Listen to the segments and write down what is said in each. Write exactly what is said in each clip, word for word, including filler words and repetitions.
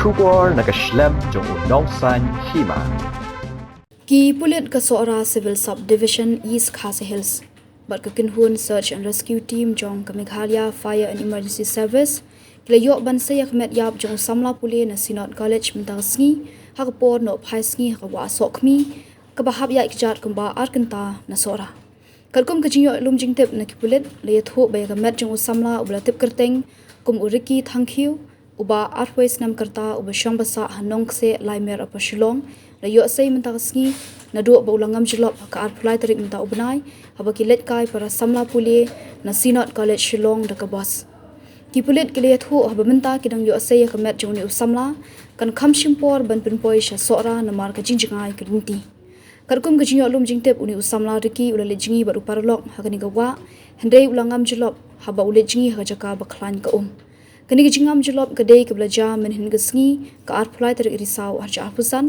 Khubor na ka shlem jong u Nongsaiñ Hima. Ki pulit ka Sohra Civil Subdivision East Khasi Hills bad ka kynhun Search and Rescue Team jong ka Meghalaya Fire and Emergency Service ki la ïoh ban sei ïa ka met ïap jong u samla pule na Synod College mynta ka sngi ha ka por nohphai sngi ha ka wah Sohkhmi kaba hap ïaid kjat kumba ar kynta na Sohra. Katkum ka jingïoh lum jingtip na ki pulit, la ïathuh ba ïa ka met jong u samla uba la tip kyrteng kum u Ricky Thangkhiew, uba arphew snem ka rta, uba shong ba sah ha Nongkseh, Laimer, Upper Shillong, la ïoh sei mynta ka sngi, naduh ba u la ngam jyllop ha ka arphew lai tarik mynta u bnai, haba ki leit kai para samla pule na Synod College Shillong da ka bus. Ki pulit ki la ïathuh haba mynta ki dang ïoh sei ïa ka met jong une u samla, kan kham shim por ban pynpoi sha Sohra namar ka jingjngai ka lynti. Katkum ka jingïoh lum jingtip, une u samla Ricky u la leit jngi bad u paralok ha kane ka wah, hynrei u la ngam jyllop haba u leit jngi ha ka jaka ba khlaiñ ka um. Kane ka jingngam jyllop ka dei kaba la jia mynhynnin ka sngi, ka arphew lai tarik Risaw arhajar arphew san,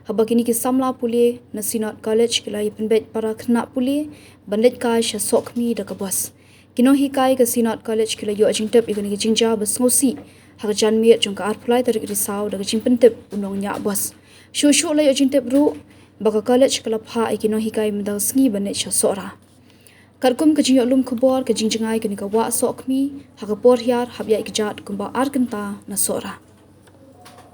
haba kine ki samla pule na Synod College ki la ïa pynbeit para khynnah pule ban leit kai sha Sohkhmi da ka bus. Ki nonghikai ka Synod College ki la ïoh jingtip ïa kane ka jingjia ba sngewsih ha ka janmiet jong ka arphew lai tarik Risaw da ka jingpyntip u nongñiah bus. Shuh shuh la ïoh jingtip ruh ba ka college ka la phah ïa ki nonghikai mynta ka sngi ban leit sha Sohra. Katkum ka jingïoh lum khubor, ka jingjngai kane ka wah Sohkhmi ha ka por hiar hap ïaid kjat kumba ar kynta na Sohra.